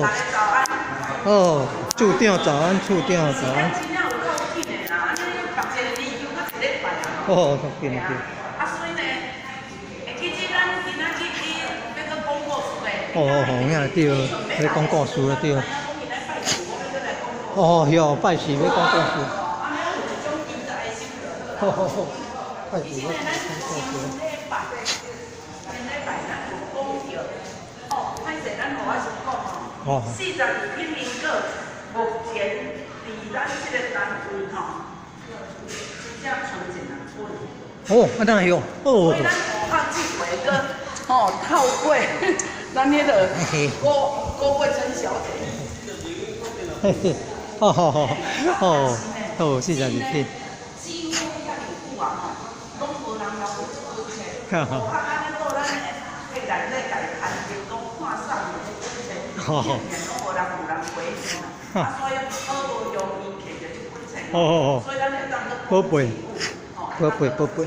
哦。大家早安。哦，處長早安，處長早安。時間真正有夠緊的啦，按呢別一個年又閣一禮拜啊。哦，足緊對。啊，所以呢，會記得咱今仔日去欲閣講故事咧。哦哦哦，影對，咧講故事啦對。哦喲，拜四欲講故事。好好好，拜四欲講故事。前禮拜咱有講著，哦，歹勢咱予我先講吼。42品民國，目前佇咱這個單位吼，真正賰一人本。哦，啊哪會哦？哦。所以咱學校這回閣吼透過咱彼个郭郭桂珍小姐。嘿嘿，哦哦哦，哦，42品。幾乎遐爾久啊吼，攏無人留這本冊。哈哈。啊，按呢到咱的內底共伊刊登，講看送的這本冊，竟然攏無人有人回應啊！啊，所以好無容易摕著這本冊。所以咱會當閣寶貝，寶貝，寶貝，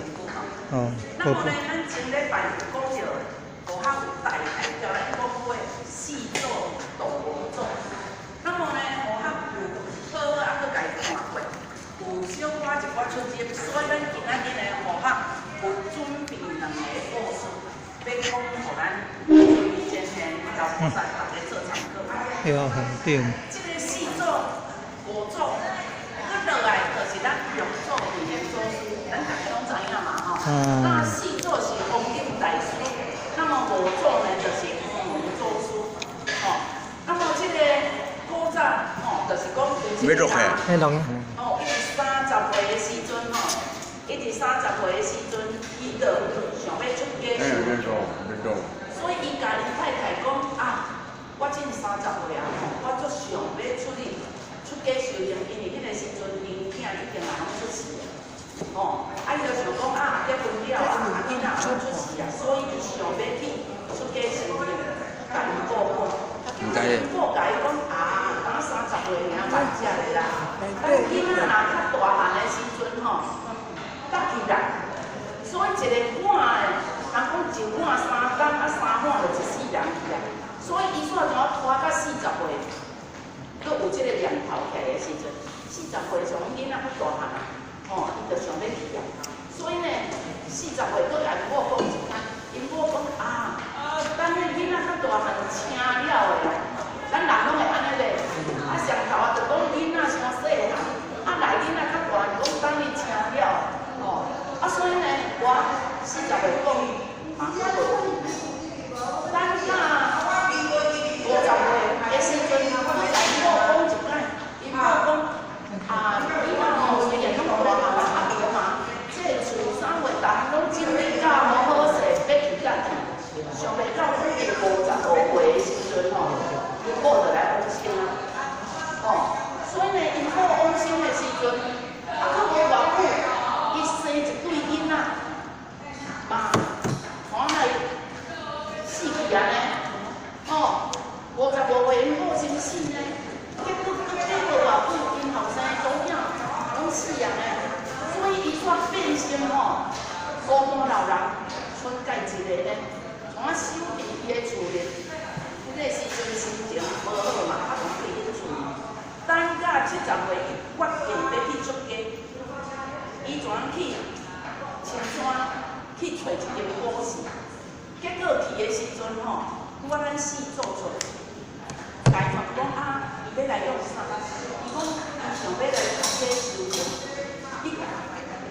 哦，寶貝。那麼呢，咱前禮拜有講著，學校有代代叫咱講過四祖度五祖。那麼呢，學校有好好啊，閣共伊看過，有小可一寡出入，所以咱今仔日呢，學校有準備兩个故事，欲講予咱前贤老菩薩逐家做參考。對啊，對。這个四祖、五祖，閣落來就是咱六祖慧能祖師，咱逐家攏知影嘛吼。那四祖是弘忍大師，那麼五祖呢就是弘蒙祖師，吼。那麼這个古早吼，就是講有一個人，哦，伊佇三十歲的時陣吼，伊佇三十歲的時陣，伊就想欲出家修行，所以伊共伊太太講啊，我這三十歲啊，吼，我足想欲出去出家修行，因為彼个時陣𪜶囝已經啊攏出世了，吼，啊伊就想講啊結婚了啊，啊囡仔攏出世啊，所以伊想欲去出家修行，共𪜶某講，𪜶某共伊講啊，敢三十歲爾慢才的啦，等囡仔若較大漢的時陣吼，才去啦。所以一个碗的，人講一碗3工，啊三碗就一世人去啊。所以伊煞怎拖到四十歲，閣有這个念頭起來的時陣，四十歲像阮囡仔較大漢啊，吼，伊就想欲去啊。所以呢，四十歲閣共𪜶某講一擺，𪜶某講啊，等彼囡仔較大漢成了的啊，咱人攏會按呢咧，啊上頭啊就講囡仔傷細漢，啊來囡仔較大漢講等伊成了，吼，啊所以呢，我四十歲講嘛閣無去。等到50歲的時陣，閣共𪜶某講一擺，𪜶某講啊，囡仔吼雖然攏大漢啊，啊無嘛，這个厝啥貨逐項攏整理甲好好勢，欲去才去。想袂到講伊55歲的時陣吼，𪜶某就來往生啊，吼，所以呢，𪜶某往生的時陣，啊，閣無偌久，伊生一對囡仔，嘛，看來死去按呢，吼，55歲𪜶某先死呢，結果閣過無偌久，𪜶後生的查某囝攏死按呢，所以伊煞變成吼孤單老人，賰家一个呢，創啊守佇伊的厝裡，彼个時陣心情無好嘛，啊就對𪜶厝。等到70歲，伊決定欲去出家，伊怎去深山去揣一間古寺，結果去的時陣吼，拄仔咱四祖出來，共伊問講啊，伊欲來創啥？伊講伊想欲來出家修行。伊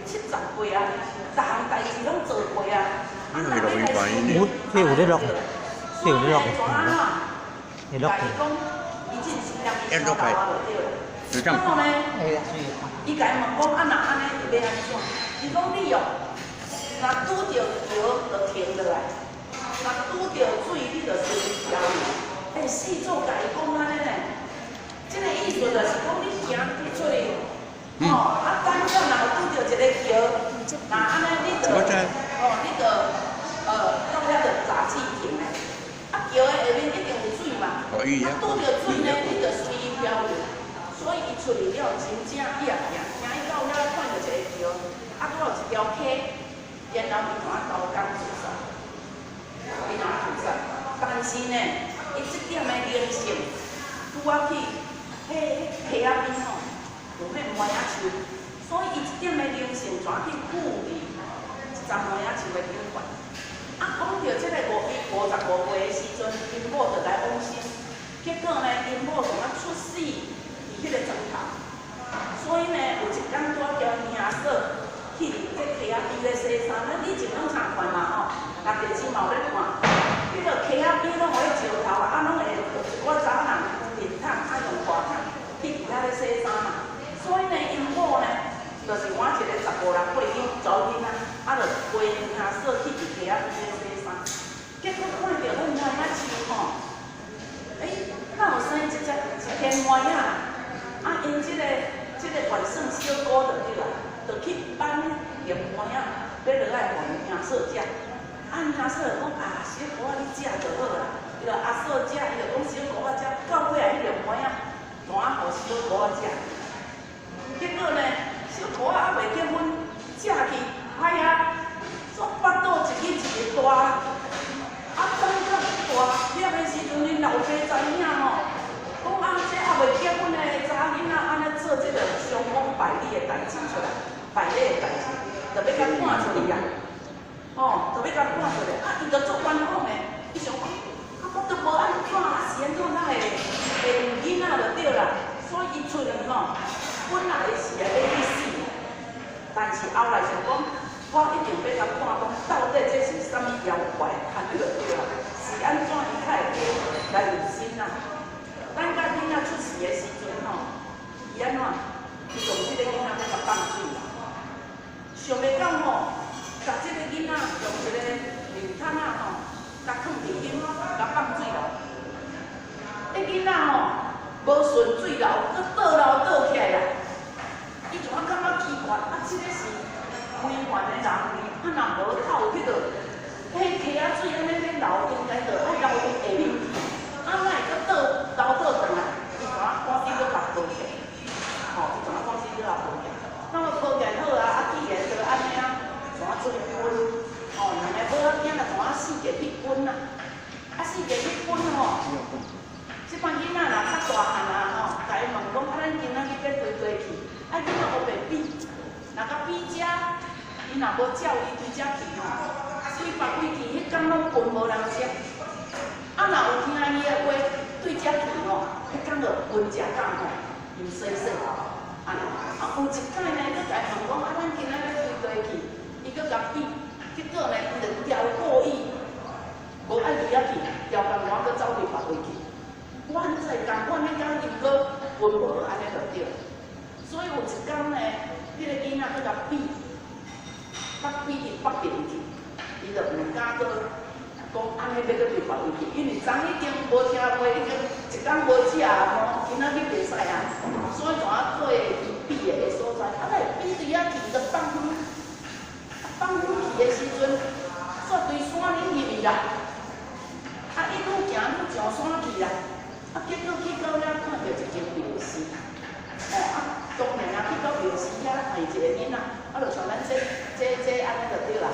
70歲啊，逐項代誌攏做過啊，啊，若欲來修行，有，這有咧錄，這有咧錄，會錄。共伊講，伊這是念伊相投啊，就對啦。然後呢，伊共伊問講啊，若按呢，伊欲按怎？伊講你哦，若拄著橋就停落來，若拄著水你就隨漂流。欸，四祖共伊講按呢呢，這个意思就是講你行出去，吼，啊，等下若拄著一个橋，若按呢你就，哦，你就，到遐就閘止停的。啊，橋的下面一定有水嘛，啊，拄著水呢，你就隨伊漂流。所以伊出去了，真正伊也行，行伊到遐看著一个橋，啊，拄有一條溪，然後伊就啊投江自殺，伊就啊自殺。但是呢，伊這點的靈性，拄仔去彼彼溪仔邊吼，有彼梅仔樹，所以伊一點的靈性怎去附佇一丛梅仔樹的頂懸。啊，講著這个五伊55歲的時陣，𪜶某就來往生，結果呢，𪜶某怎啊出世佇彼個床頭，所以呢，有一工拄仔交𪜶阿嫂去佇這溪仔邊咧洗衫，咱以前攏常看嘛吼，啊電視嘛有咧看，彼個溪仔邊攏予彼石頭啊，攏會有一寡查某人面桶啊用大桶去佇遐咧洗衫嘛。所以呢，𪜶某呢，就是換一個十五六歲囡查某囡仔，啊，就陪𪜶阿嫂去佇溪仔邊咧洗衫。結果看著彼梅仔樹吼，欸，哪有生一隻一片梅仔？啊，𪜶這個外甥小姑就對啦，就去挽彼葉梅仔，欲落來予𪜶阿嫂食。啊，𪜶阿嫂就講啊，小姑仔你食就好啦。伊就阿嫂食，伊就講小姑仔食，到尾啊，彼葉梅仔，怎啊予小姑仔食？結果呢，小姑仔猶未結婚，食去，哎呀，煞腹肚一日一日大，啊，等較大粒的時陣，𪜶老爸知影吼，講啊，這猶未結婚的查某囡仔按呢做這個傷風敗禮的代誌出來，敗禮的代誌，就欲共趕出去啊，吼，就欲共趕出來，啊，伊就足冤枉的，伊想講，啊，我都無按怎，啊是按怎哪會會有囡仔就對啦，所以伊出去吼，本來是愛欲去死，但是後來想講，我一定欲共看講，到底這是啥物妖怪，按呢就對啦，是按怎伊較會來入身啊？等甲囡仔出世的時陣吼，伊按怎？伊用這个囡仔欲共放水啦。想袂到吼，共這個囡仔用一個面桶仔吼，共囥佇啉，共放水流。彼囡仔吼，無順水流，閣倒流倒起來啦。伊就啊感覺奇怪，啊，這個是非凡的人，啊，若無透彼個，彼溪仔水按呢咧流，應該就愛流佇下面去，啊，哪會閣倒流倒轉來？伊就啊趕緊閣共抱起來，吼，伊就啊趕緊閣共抱起來。那麼抱起來好啊，啊，既然就按呢啊，怎啊做分？哦，兩個某仔囝啊，怎啊四界去分啊？啊，四界去分吼。這擺囡仔若較大漢啊吼，共伊問講啊，咱今仔日欲佗佗去？啊，囡仔烏白比，若共比遮，伊若無照伊對遮去吼，對別位去，彼工攏分無人食。啊，若有聽伊的話，對遮去吼，彼工就分食甲吼，又細細。按呢，啊，有一擺呢，閣共伊問講啊，咱今仔日欲佗佗去？伊閣共比，結果呢，伊就調故意，無愛佇遐去，調共我閣走佇別位去。阮在仝款，彼工伊閣分無按呢就對。所以有一工呢，彼個囡仔閣共比，佮比佇北邊去，伊就毋敢閣講按呢欲閣佇別位去，因為昨已經無聽話，已經一工無食吼，今仔日袂使啊。所以怎啊做伊比的所在，啊，來比對遐去就放遠，啊放遠去的時陣，煞對山頂入去啦，啊，伊愈行愈上山去啦。啊，結果去到遐看著一間廟寺，哦啊，當然啊，去到廟寺遐看一個囡仔，啊，就像咱這按呢就對啦，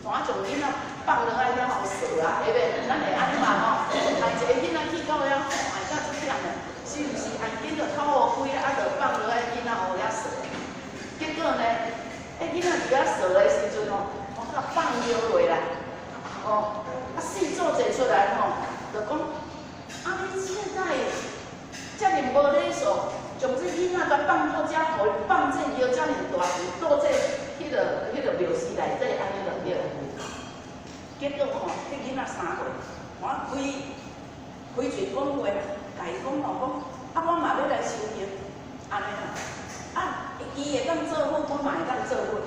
怎啊將囡仔放落來了後趖啊，對袂？咱會按呢嘛吼？看一個囡仔去到遐，看甲足忝的，是毋是？按緊就頭烏開，啊，就放落來囡仔予遐趖。結果呢，彼囡仔佇遐趖的時陣吼，我共放尿落來，哦，啊，四祖坐出來吼，就講。啊！你現在遮爾無禮數，將這囡仔共放到遮，予伊放這尿遮爾大球，倒這彼個廟寺內底，按呢就對。結果吼，彼囡仔3歲，我開開喙講話，共伊講吼講，啊，我嘛欲來修行，按呢啦。啊，伊會當做佛，我嘛會當做佛，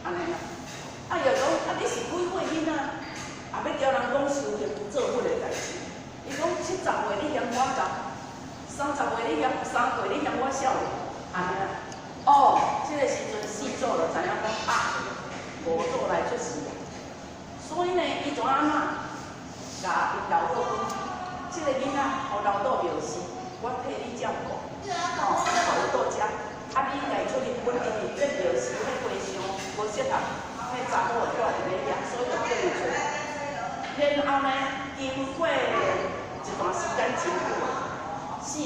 按呢啦。啊，伊就講，啊，你是幾歲囡仔？也欲教人講修行做佛的代誌。伊講70歲你嫌我老，30歲你嫌3歲你嫌我少年，按呢啦。哦，這個時陣四祖就知影講啊，五祖來出世啊。所以呢，伊怎按怎？共𪜶老母講，這個囡仔予留倒廟寺，我替你照顧，吼，予倒遮。啊，你共伊出去分，因為這廟寺彼和尚無適合，彼查某會住佇咧遐，所以就叫伊出來。然後呢，經過一段時間真久啊，四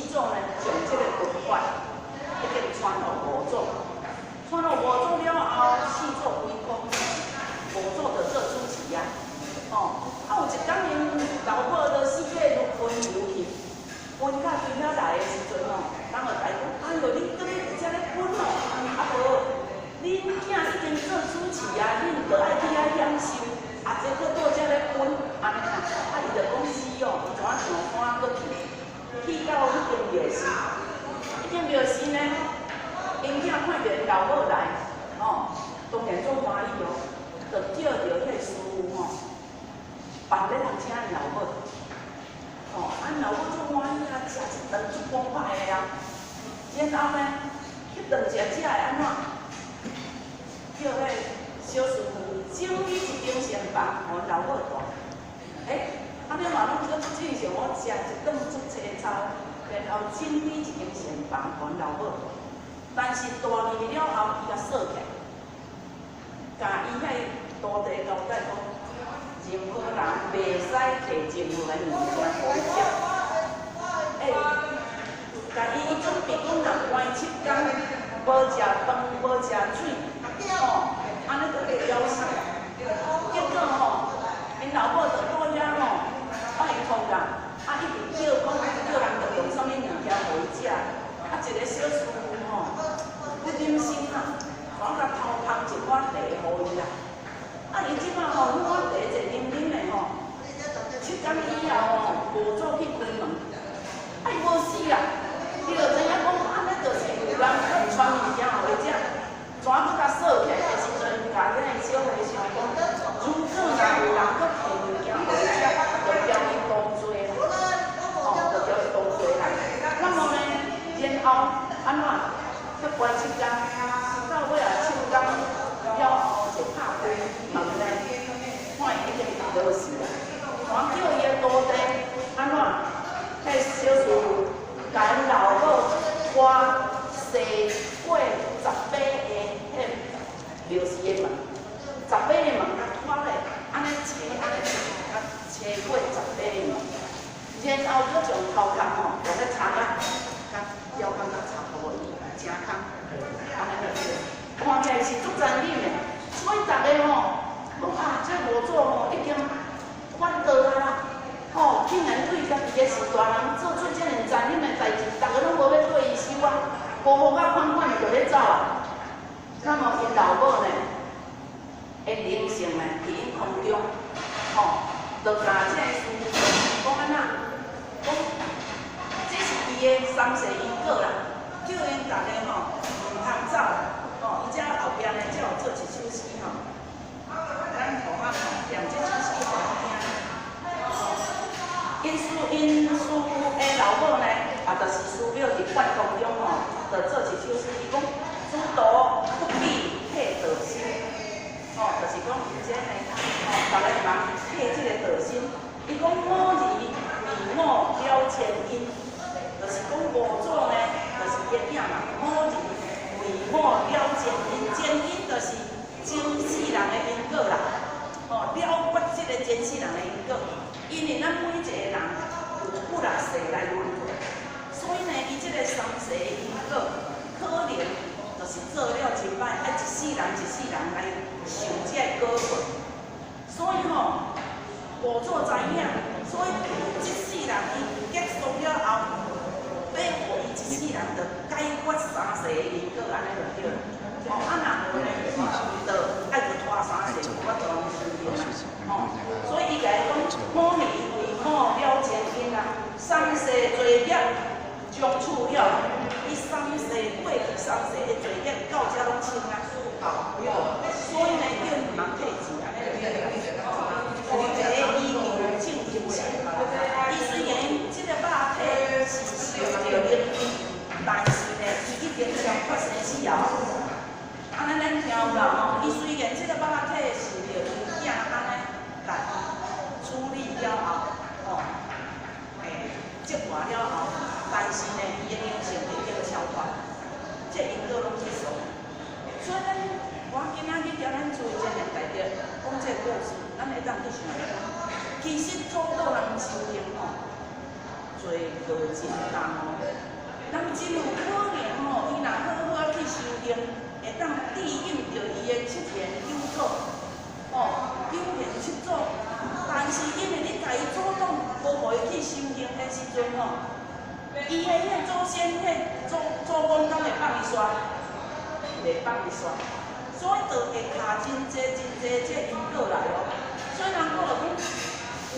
叫著彼个師父吼，辦咧人請𪜶老母，吼，啊𪜶老母足歡喜啊，食一頓足澎湃的啊。然後呢，彼頓食食的按怎？叫彼個小師父整理一間膳房，予𪜶老母住。欸，啊你嘛攏閣正常，我食一頓足凄操，然後整理一間膳房，予𪜶老母住。但是帶入去了後，伊共鎖起來，共伊彼徒弟交代講，任何人袂使提任何的物件予伊食。欸，共伊伊準備講，若關7工無食飯無食水，吼，按呢就會了死。結果吼，𪜶老母就倒遐吼，拜託啦，啊一直叫講叫人著用啥物物件予伊食，啊一個小師父吼，不忍心啊，怎共偷捧一碗茶予伊啦。啊伊這擺吼，彼碗茶坐啉啉的吼，7工以後吼，無祖去開門，啊伊無死啦，伊就知影講按呢就是有人傳物件予伊食，怎閣共鎖起來的時陣，共彼个小和尚講，如果若有人閣提物件予伊食，就標伊同罪啦，吼，就標伊同罪啦。那麼呢，然後按怎？閣關七工，到尾啊七工了後就拍開門呢，看伊已經無事啦。怎叫伊的徒弟按怎？彼小師父共𪜶老母拖踅過18个彼廟寺的門，18个門共拖咧，按呢車按呢車，共車過18个門，然後閣將頭殼吼用咧插啊，共腰間共插予伊，真空，按呢就對。看起來是足殘忍的，所以逐个吼講啊，這五祖吼已經反倒啊啦，吼，竟然對家己的序大人做出這爾殘忍的代誌，逐个攏無欲綴伊收啊，糊糊仔款款就欲走啊。那麼𪜶老母呢，的靈性呢，佇𪜶空中，吼，就共這个師父講按怎？講這是伊的三世因果啦，叫𪜶逐个吼毋通走，吼，伊遮後壁呢，才有做一首詩吼，咱互我吼念這首詩予咱聽。𪜶師𪜶師父的老母呢，也就是師表佇卷當中吼，就做一首詩，伊講：諸徒不必退道心，吼，就是講伊這呢，吼，逐个毋通退這个道心。伊講母兒為母了前因，就是講五祖呢，就是伊的囝嘛。母兒為母了前因，前因就是前世人的因果啦。吼，了決這个前世人的因果，因為咱每一個人有幾若世來輪迴，所以呢，伊這个三世的因果，可能就是做了真歹，愛一世人一世人來受這个果報。所以吼，五祖知影，所以這世人伊結束了後，欲予伊一世人就解決三世的因果，按呢就對。吼，啊若無呢，就愛閣拖三世，無法度通修行啦。吼，所以伊共伊講，母兒為母了前因啊，三世罪業終處了。伊三世過去三世的罪業到遮攏清啊。吼，所以呢，叫伊毋通退志按呢就對啦。予一个伊求正精神。伊雖然這个肉體是受著靈氣，但是呢，伊已經超脫生死啊。按呢咱聽有啦吼，伊雖然這个肉體受著伊囝按呢共伊處理了後，吼，折磨了後，但是呢，伊的靈性已經超脫，這因果攏結束。所以咱我今仔日踮咱厝前面大德講這个故事，咱會當去想咧講，其實祖導人修行吼，罪過真重哦。人真有可能吼，伊若好好仔去修行，會當對應著伊的七賢九祖，吼，九賢七祖。但是因為你共伊阻擋，無予伊去修行的時陣吼，伊的彼个祖先、彼祖祖公敢會放伊煞？袂放伊煞，所以就會卡真濟真濟這因果來哦。所以人講就講，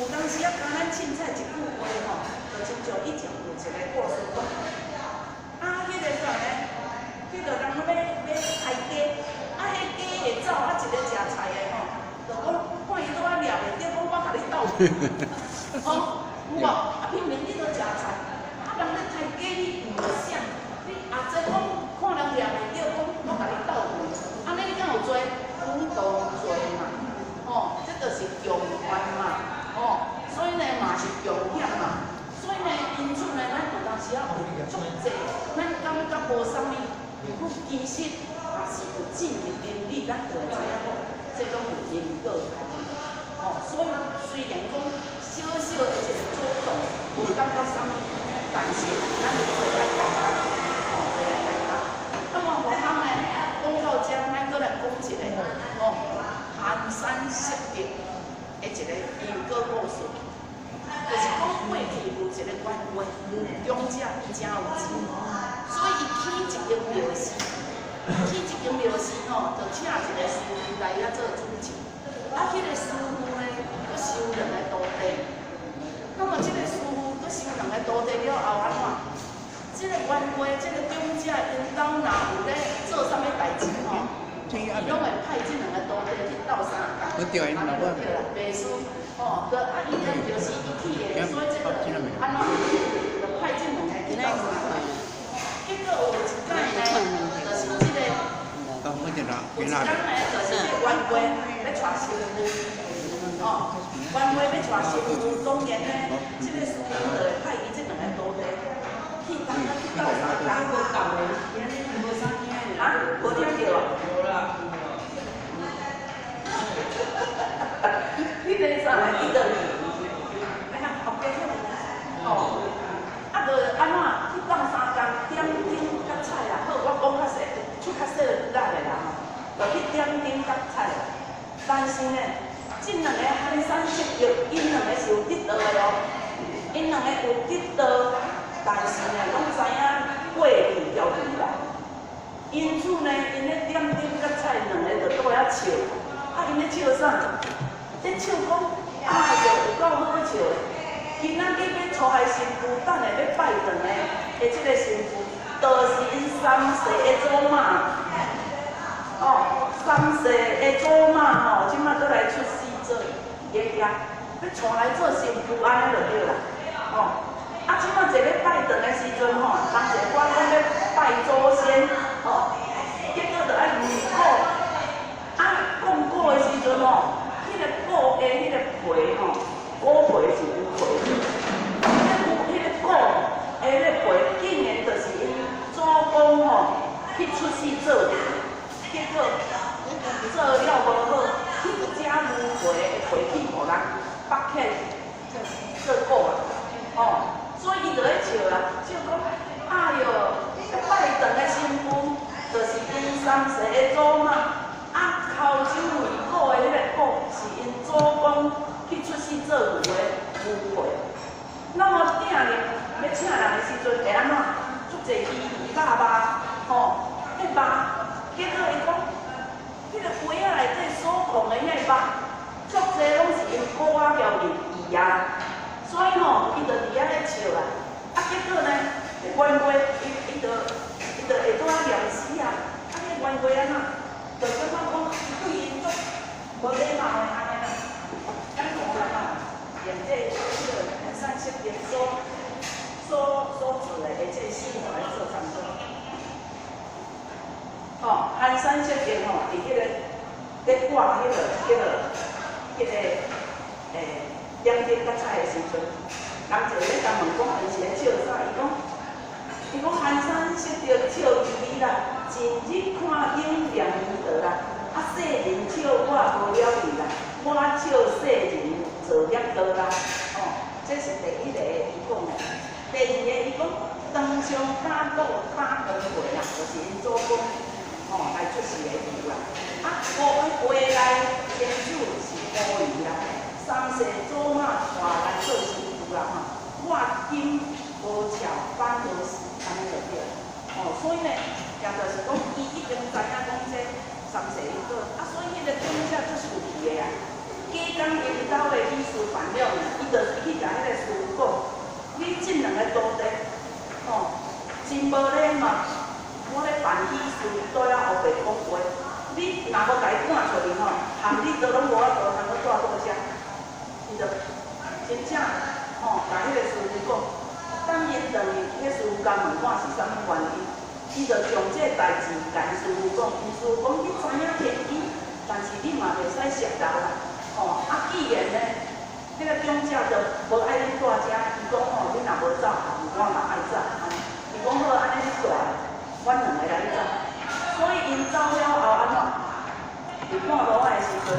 有當時啊，敢咱凊彩一句話吼，就親像以前有一个故事講，啊，彼个啥呢？彼个人欲欲開雞，啊，彼雞會走，啊，一个食菜的吼，就講吼，有無？啊，平平你都食菜，啊，人咧刣雞你毋想，你啊這講看人掠袂著，講我共你鬥肥，按呢你敢有罪？不同罪嘛，吼，這就是共犯嘛，吼，所以呢嘛是共險嘛，所以呢，因此呢，咱有當時仔有足濟，咱感覺無啥物，毋過其實嘛是有進入真理，咱就會知影講，這攏有因果關係，吼，所以雖然講小小的一個舉動，無感覺啥物，但是咱做愛感覺，吼，做愛感覺。那麼後通呢，講到這，咱閣來講一個，吼，寒山拾得的一個因果故事，就是講過去有一個冤家長者，伊誠有錢，所以伊起一間廟寺，起一間廟寺吼，就請一個師父來遐做主持。啊，彼個師父呢，閣收兩个徒弟。那麼這個師父閣收兩個徒弟了後，按怎？這個冤家，這個長者，𪜶兜若有咧做啥物代誌吼，伊攏會派這兩个徒弟去鬥相共。對啦，袂輸吼，就啊，伊咧就是伊起的，所以這個按怎？就派這兩個去鬥相共。結果有一擺呢，就是這個。有一工呢，就是這個冤家欲娶新婦，吼，冤家欲娶新婦，當然呢，這個師父就會派伊這兩個徒弟去當啊去鬥相共。啊，無聽著啊？無啦。彼個啥？伊就，哎呀，後壁遐吼，啊，就按怎去鬥相共，點燈佮菜啦。好，我講較細，出較細力的啦吼，就去點燈佮菜啦。但是呢，這兩个寒山拾得，𪜶兩个是有得道的哦，𪜶兩个有得道，但是呢，攏知影過去條例啦。因此呢，𪜶咧點燈佮菜，兩个就倒遐笑。啊，𪜶咧笑啥？咧笑講，哎喲，有夠好笑的。今仔日欲娶的新婦，等下欲拜堂的的這个新婦，就是𪜶三世的祖媽。哦，三世的祖媽吼，這擺閣來出世做伊的囝，欲娶來做新婦，按呢就對啦。吼，啊，這擺坐咧拜堂的時陣吼，人一個講欲拜祖先，吼，結果就愛問卜。啊，講卜的時陣吼，彼個卜的彼個皮吼，果皮是牛皮，彼個卜的彼個皮，竟然就是𪜶祖公吼去出世做的，結果做了無好，去食牛皮的皮去予人縛起做鼓啊，吼，所以伊就咧笑啦，笑講，哎喲，拜堂的新婦，就是𪜶三世的祖媽。啊，敲酒為鼓的彼個鼓是𪜶祖公去出世做牛的牛皮。那麼鼎入欲請人的時陣會按怎？足濟魚魚肉肉，吼，彼肉，結果伊講，彼個杯仔內底所放的遐肉，足濟攏是𪜶鼓仔交入魚啊。所以吼，伊就佇遐咧笑啦。啊，結果呢，冤家伊就會拄仔驗屍啊。啊，彼個冤家按怎？就感覺講對𪜶足無禮貌的按呢啦，咱講啦吼，用這個寒山拾得所做的這個生活來做參考。吼，寒山拾得吼，佇彼個咧掛彼個點燈佮菜的時陣，人就咧共問講，伊是咧笑啥？伊講寒山拾得笑伊你啦，盡日看影念彌陀啦，啊世人笑我無了義啦，我笑世人造業多啦。哦，這是第一个伊講的。第二个伊講，當上打鼓打光會啦，就是𪜶祖公吼來出世的牛啦。啊，過來天主是烏魚啦，三世祖媽娶來做新婦啦吼。我今無巧反何時，按呢就對。哦，所以呢，也就是講，伊已經知影講這三世因果，啊，所以彼個長者足受氣的啊。假講𪜶兜的喜事辦了呢，伊就去共彼個師父講，你這兩个徒弟，吼，真無禮貌，我咧辦喜事，倒遐烏白講話，你若無共伊趕出去吼，含你都攏無法度通閣蹛倒遮。伊就真正吼，共彼个师父讲，等𪜶转去，彼师父共问看是啥物原因，伊就将这个代志共师父讲，𪜶师父讲你知影天机，但是你嘛袂使泄露啦，吼啊，既然呢，彼个长者就无爱恁蹛遮，伊讲吼，恁若无走，我嘛爱走，按呢，伊讲好，按呢你蹛，阮两个来走，所以𪜶走了后按怎？伫半路仔的时阵，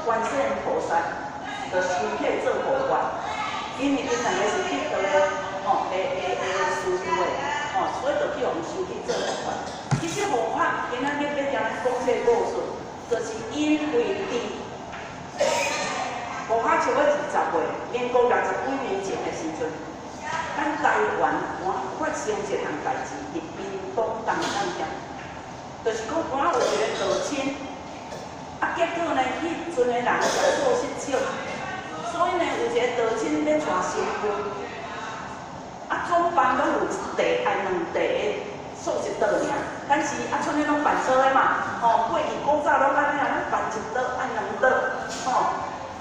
观世音菩萨就收起做护法，因为𪜶两个是去道的，吼，的的的师父的，吼，所以就去予收去做护法。其实护法今仔日欲听咱讲这个故事，就是因为伫无较超过20岁，民国60几年前的时阵，咱台湾发生一项代志，伫屏东东港县，就是讲敢有一个道亲，啊，结果呢，彼阵的人食素食少，所以呢，有一个道亲欲娶新妇，啊，总办拢有一块爱两块的素食桌尔，但是啊，賰彼拢办桌的嘛，吼，过去古早拢按呢啊，拢办一桌爱两桌，吼，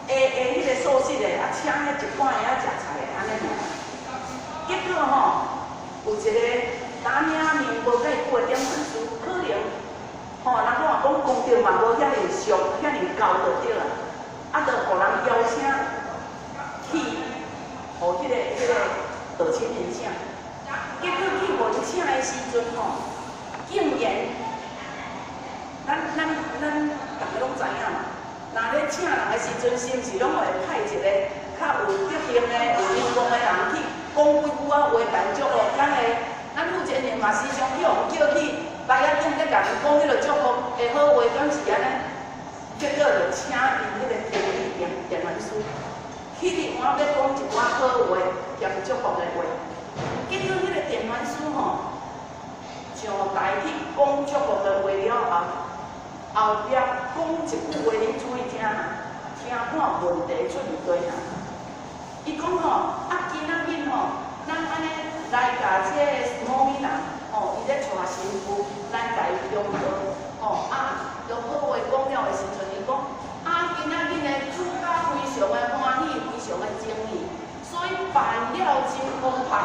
会会彼个素食的，啊，请彼一寡的啊食菜的按呢尔。结果吼，有一个打领面无介久的点传师，可能吼，人讲话讲功德嘛无遐尔俗，遐尔高就对啦，啊，就予人邀请去，予彼个道亲𪜶请。结果去予𪜶请的时阵吼，竟然，咱逐个拢知影嘛，若咧请人的时阵，是毋是拢会派一个较有德行的、有名望的人去讲几句仔话办祝福？敢会？咱负责人嘛时常去予叫去台仔顶咧共𪜶讲彼个祝福的好话，敢是按呢？结果就请𪜶彼个经理电传师去伫换欲讲一寡好话兼祝福的话。结果彼个电传师吼，上台去讲祝福的话了后，后壁讲一句话，恁注意听哈，听看问题出伫佗哈。伊讲吼，啊，今仔日吼，咱按呢来共这个某某人吼，伊咧娶新妇，咱共伊恭贺吼，啊，就好话讲了的时阵，伊讲，啊，今仔日呢，主家非常的欢喜，非常的精意，所以办了真澎湃，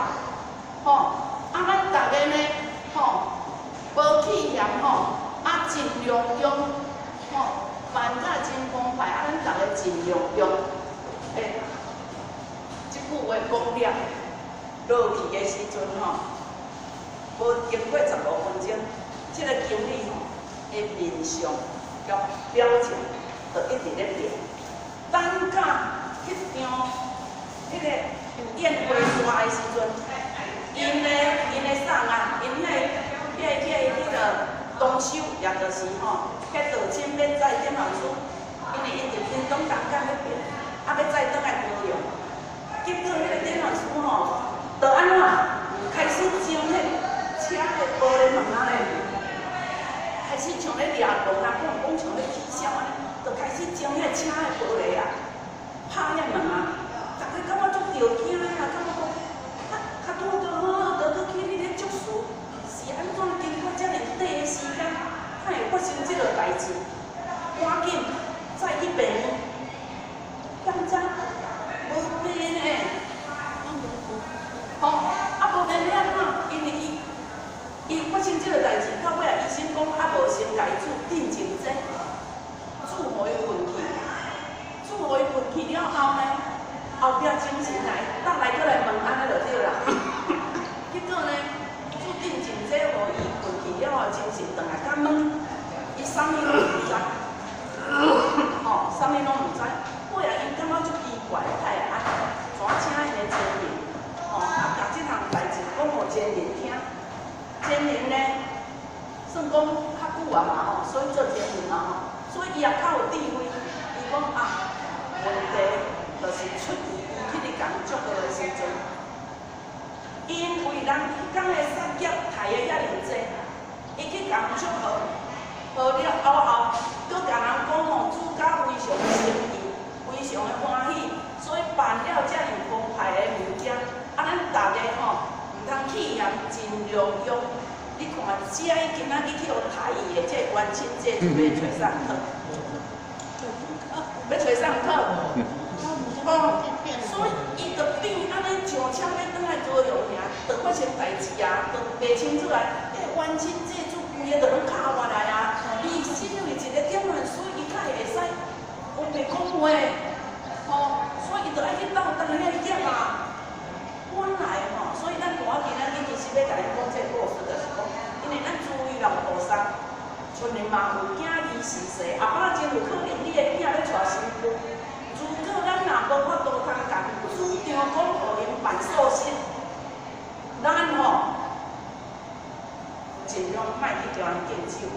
吼，啊，咱逐个呢，吼，无气嫌吼，啊，尽量用，吼，办甲真澎湃，啊，咱逐个尽量用，欸，这句话讲了，落去的时阵吼，无经过15分钟，这个经理吼，的面相佮表情就一直咧变。等到彼场彼个宴会煞的时阵，𪜶的送啊，𪜶彼个同修，也就是吼，彼道亲欲载点传师，因为𪜶伫屏东东港彼边，啊欲载转来高雄，结果彼个点传师吼，就按怎开始将彼车的玻璃门仔咧，开始像咧掠龙啊，讲讲像咧起痟按呢，就开始将彼车的玻璃啊，拍彼门啊，逐家感觉足著惊的啊，感觉讲啊，较拄好好，就阁去你咧祝词，是按怎经过遮尔短的时间，哪会发生这个代志？赶紧载去病院，检查无病呢，吼，啊无病欲按怎？因为伊发生这个代志，到尾啊医生讲啊无先共伊注镇静剂，注予伊困去，注予伊困去了后呢，后壁精神来，搭来阁来问按呢就对啦。结果呢，注镇静剂予伊困去了后，精神转来甲问，伊啥物拢毋知，吼，啥物拢毋知。尾仔𪜶感觉足奇怪，太会按怎请𪜶的情人，吼，啊，共这项代志讲予情人听。情人呢，算讲较久啊嘛吼，所以做情人嘛吼，所以伊也较有智慧。伊讲啊，问题就是出于伊彼日共祝贺的时阵，因为人彼工的杀业杀的遐尔济，伊去共祝贺，贺了后后，阁共人讲吼，主家非常的诚意，非常的欢喜，所以办了遮尔澎湃的物件，啊，咱逐个吼，毋通气嫌尽量用。你看，这今仔日去予杀伊的这个冤亲债主欲揣啥人讨？欲揣啥人讨？哦，所以車欲轉來高雄爾，就發生代誌啊，就袂清楚啊。彼冤親債主規个就攏敲我來啊！伊是因為一個點亂，所以伊才會使烏白講話，吼，所以伊就愛去鬥當遐業啊。本來吼，所以咱看今仔日其實欲共恁講這個故事，就是講，因為咱諸位老菩薩，春日嘛有囝兒是勢，後擺真有可能你的囝欲娶新婦。如果咱若無法度通共主張講，予𪜶辦素食，咱吼盡量莫去共人敬酒。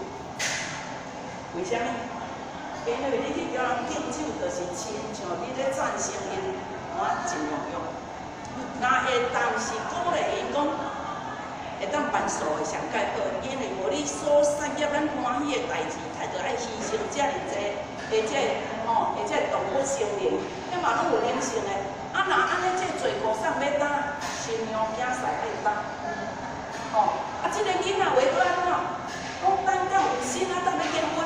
為啥物？因為你去共人敬酒，就是親像你咧贊成𪜶，我盡量用。若會當是鼓勵𪜶講，會當辦素的上蓋好，因為無你所殺業咱歡喜的代誌，太著愛犧牲遮爾濟的這吼，的這動物生靈，彼嘛攏有靈性的。啊，若按呢，這罪過送欲擔，新娘囝婿愛擔。吼，啊，這個囡仔話閣按怎？講等到有身啊，等欲結婚，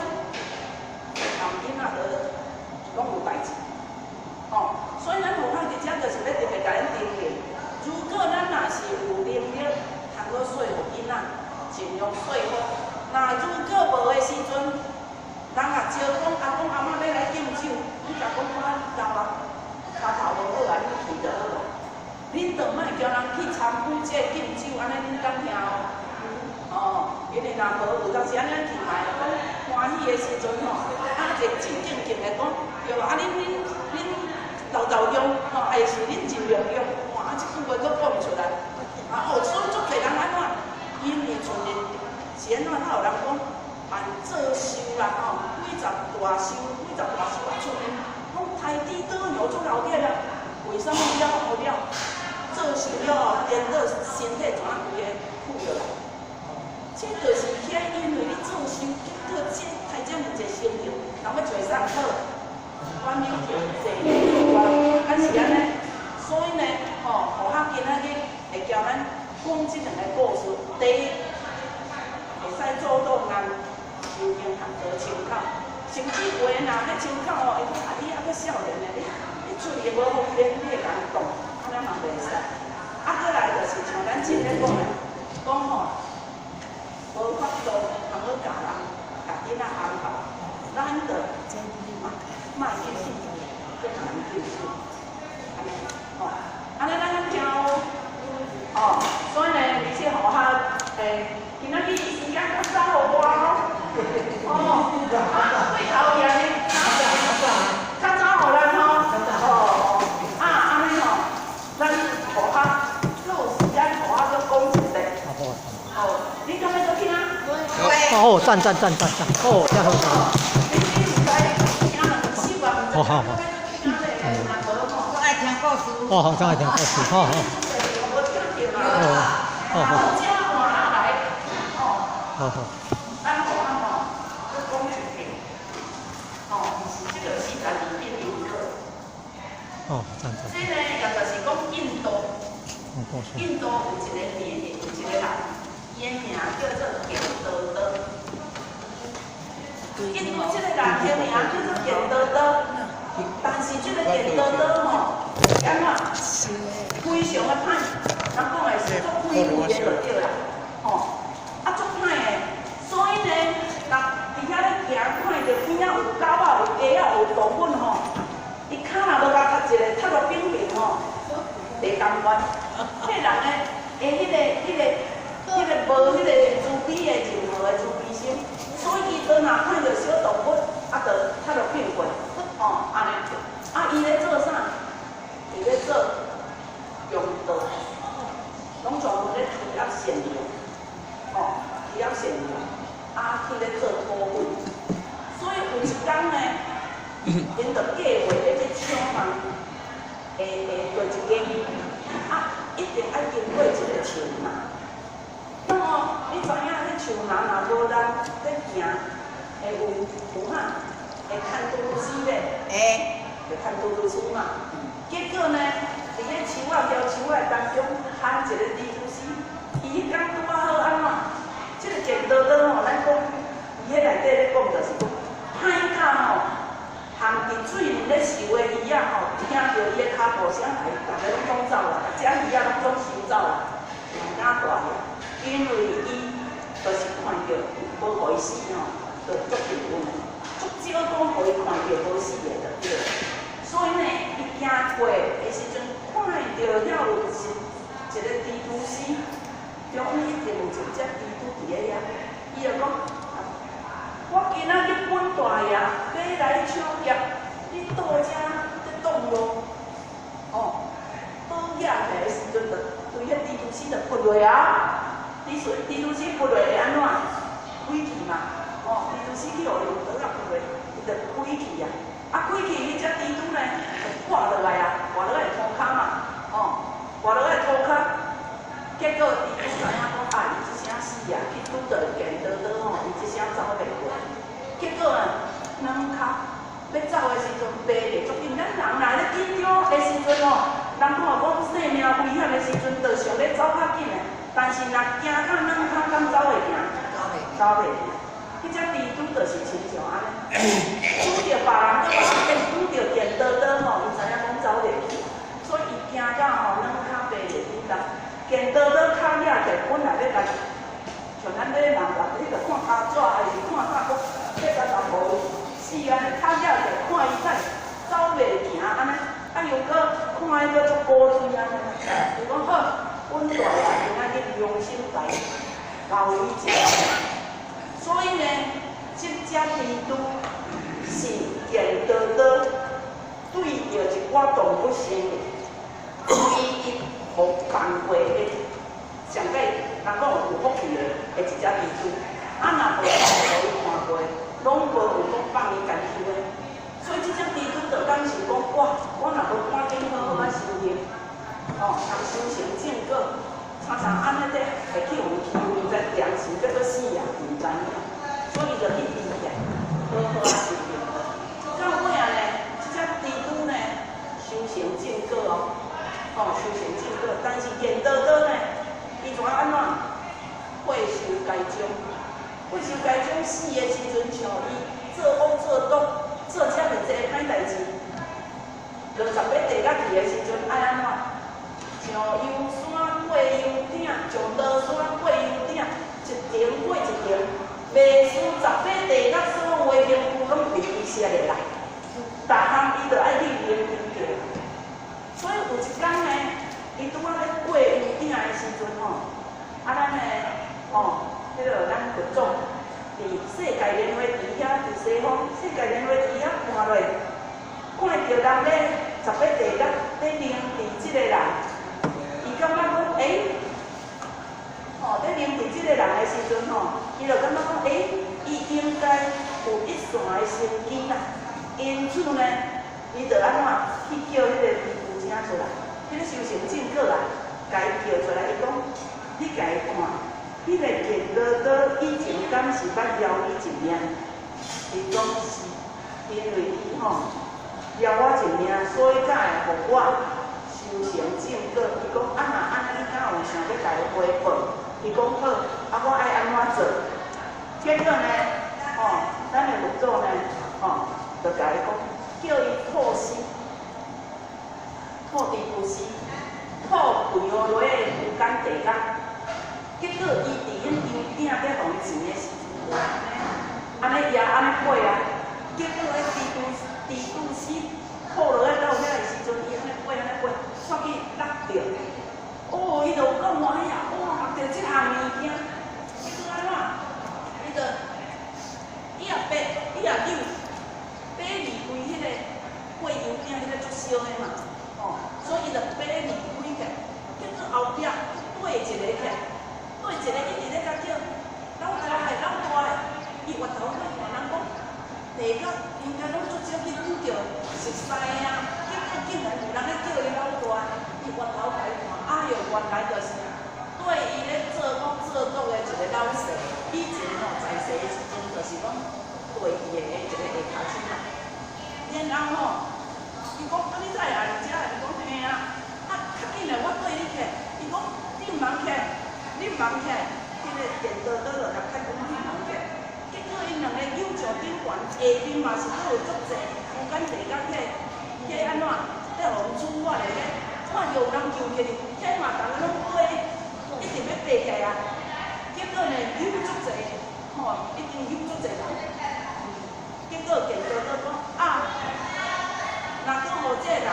含囡仔都攏有代誌。吼，所以咱有法佇遮就是欲特別共恁叮嚀，如果咱若是有能力通好說服囡仔，盡量說服。若如果無的時陣，人若招講阿公阿嬤欲來敬酒，你共講我老啊，跤頭無好啊，你去就好咯。恁就莫叫人去參與這敬酒，按呢恁敢聽無？哦，因為若無有當時按呢去賣，講歡喜的時陣吼，啊一個正正經的講，對無？啊恁恁恁豆豆用，吼，還是恁盡量用，哇！啊這句話閣講出來，啊哦，所以足濟人按怎？因為像恁是按怎？哪有人講辦做壽啦吼，幾十大壽，幾十大壽啊，出面攏刣豬倒牛足鬧熱啊，為啥物了後了做壽了後，顛倒身體怎啊規個腐落來？這就是遐因為你做壽，結果這刣遮爾濟生命，人欲揣啥好？反正就濟啊，是按呢，所以呢，吼，何學今仔日會交咱講這兩个故事。第一，會使做到人修行學道清口，甚至有的人欲清口吼，伊講啊，你猶閣少年呢，你出去無方便，你會共人擋，按呢嘛袂使。啊，閣來就是像咱前咧講的，講吼，無法度通好教人，共囡仔安排，咱就莫去去共人敬酒，按呢，吼，按呢咱敢聽有？哦，所以呢，而且吼哈，今仔日時間較早予我哦，哦，啊，對頭去呢，較早予咱吼，哦，啊，按呢吼，咱予較閣有時間予我閣講一下。哦，你敢欲閣聽？哦，讚讚讚讚讚，哦，這樣好。你你毋知聽兩首啊？好好好。我愛聽故事。哦，好，真愛聽故事，好好。哦，好好。好好。咱講吼，閣講一遍，吼，這個是家己變因果。哦，讚讚。這個也就是講印度，印度有一個名，有一個人，伊的名叫做健多多。印度這個人的名叫做健多多，但是這個健多多吼，按怎？非常的歹，人講的是足鬼魂的就對啦，吼，啊足歹的，所以呢，若佇遐咧行，看著邊仔有狗仔、有雞仔、有動物吼，伊跤若無共踢一个，踢落頂爿吼，袂甘願。彼人呢，會彼个無彼个慈悲的任何的慈悲心，所以伊當若看著小動物，啊，就踢落屁股，吼，按呢。啊，伊咧做啥？伊咧做強盜，攏專門咧欺壓善良，吼，欺壓善良，啊，去咧做土匪。所以有一工呢，𪜶就計劃咧去搶人，會會做一間，啊，一定愛經過一个樹林。那麼你知影彼樹林若無人咧行，會有啥？會牽拄拄死咧？會。會牽拄拄死嘛。結果呢，佇咧樹仔條樹仔當中，牽一个豬豬死。伊彼工拄仔好按怎？這个剪刀刀吼，咱講，伊彼內底咧講就是講，歹到吼，含佇水裡咧游的魚仔吼，聽著伊的跤步聲來，逐个攏總走啦，逐隻魚仔攏總收走啦，毋敢蹛遐，因為伊就是看著無予伊死吼，就足幸運的，足少講予伊看著無死的就對。所以呢，伊行過的時陣，看著遐有一個蜘蛛絲，中央一定有一隻蜘蛛佇咧遐，伊就講：我今仔日本大爺欲來搶劫，你倒遮咧擋路，哦，倒起來的時陣，就對彼蜘蛛絲就撲落啊！蜘蛛絲撲落會按怎？開去嘛，哦，蜘蛛絲去予用刀仔撲落，伊就開去啊！啊，開去彼隻蜘蛛呢，就掛落來啊，掛落來塗跤嘛，哦，掛落來塗跤。結果蜘蛛知影講啊，伊這聲死啊，去拄著見刀刀吼，伊這聲走袂過。結果啊，軟跤欲走的時陣，爬袂足緊。咱人若咧緊張的時陣吼，人看講生命危險的時陣，就想欲走較緊的。但是若驚到軟跤，敢走會行？走袂行。彼隻蜘蛛就是親像按呢，拄著別人閣話，拄著電刀刀吼，伊知影講走袂去，所以伊驚到吼軟跤爬袂緊啦。電刀刀跤掠起來，本來欲共，像咱咧人若彼個看跤紙，還是看啥講，欲共查某死按呢，跤掠起來看伊敢會走袂行按呢，啊又閣看伊閣足古錐按呢，伊講好，阮大爺今仔日良心來交伊一下。所以呢，這隻蜘蛛是電刀刀對著一寡動物生的，唯一予放過的，上蓋人講有福氣的，的一隻蜘蛛。啊，若無予伊看過，攏無有講放伊家己的。所以這隻蜘蛛就感受講，哇，我若無趕緊好好仔修行，哦，通修成正果，常常按呢咧會去予欺負，毋知定時欲閣死啊，毋知影。所以就去避起來，好好仔修行。到尾仔呢，這隻蜘蛛呢，修成正果哦，哦，修成正果。但是電刀刀呢，伊怎按怎？血受該終，血受該終死的時陣，像伊做惡做毒，做遮爾濟歹代誌，落十八地獄去的時陣，愛按怎？上油山過油頂，上刀山過油頂，一層過一層，袂輸十八地獄所有的刑具攏佇伊設的啦。逐項伊就愛去聆聽著。所以有一工呢，伊拄仔咧過油頂的時陣吼，啊咱呢，吼，彼个咱佛祖佇世界蓮華池遐，佇西方世界蓮華池遐看落，看著人咧十八地獄咧凝佇這个人，伊感覺講，欸，吼，咧凝佇這個人的時陣吼，伊就感覺講，欸，伊應該有一線的生機啦。因此呢，伊就按怎去叫彼個蜘蛛精出來，彼個修成正果啊，共伊叫出來，伊講，你共伊看，彼個電刀刀以前敢是捌饒你一命？伊講是，因為伊吼饒我一命，所以才會予我修成正果。伊講啊若按呢，你敢有想欲共伊回報？伊講好，啊我愛按怎做？結果呢，吼，咱的佛祖呢，吼，就共伊講，叫伊吐絲，吐蜘蛛絲，吐跪落來的無間地獄。結果伊佇彼油鼎咧予伊錢的時陣，按呢也按呢過啊。結果彼蜘蛛絲吐落來到遐的時陣，伊按呢過按呢過，煞去落著。哦，伊就講哎呀，哇，落著這項物件，結果按怎？伊就伊也爬，伊也溜，爬離開彼個過油鼎，彼個足燒的嘛，吼，所以伊就爬離開起來。結果後壁綴一个起來，綴一个一直咧共叫老大的老大的，伊回頭去看人講，地獄應該攏足少去拄著熟似啊，結果竟然有人咧叫伊老大，伊回頭來看，哎喲，原來就是對伊咧做惡做毒的一個老師，以前吼在世的時陣，就是講對伊的一個下跤手啦。然後吼，伊講啊，你怎會來遮？伊講嘿啊，啊較緊來，我綴你起來。伊講你毋通起來，你毋通起來。彼個電刀刀就共開講你毋通起來。結果𪜶兩個又上頂懸，下面嘛是閣有足濟無間地獄彼彼按怎？咧了予阮处罚的咧，看著有人救起哩，遐嘛逐个攏飞，一定欲爬起來啊。結果呢，有足濟，吼，一定有足濟人。結果見到閣講啊，若閣予這個人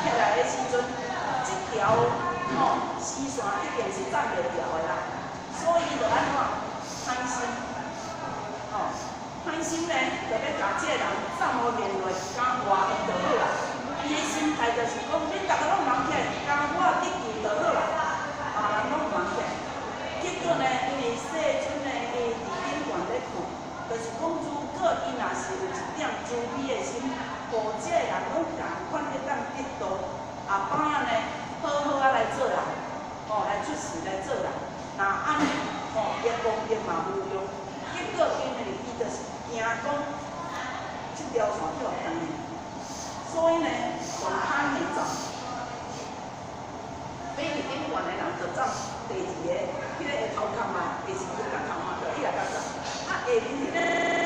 起來的時陣，這條吼絲線一定是斬袂掉的啦。所以就按怎歹心，吼，歹心呢，就欲共這個人斬予面落，敢活伊就好啦。伊的心態就是講，恁逐个攏毋通起來，敢我得救就好啦。啊，人攏毋通起來。結果呢，因為世尊呢，伊佇頂懸咧看，就是講，如果伊若是有一點慈悲的心，予這個人攏仝款會當得度，後擺呢，好好仔來做人，吼，來出世來做人。若按呢，吼，伊功德嘛無用。結果因為伊就是驚講，這條線去予斷去，所以呢，用跤耳走。飛佇頂懸的人就走第二個，彼個的頭殼嘛，第四個頭嘛，就伊來共走。啊，下面彼個。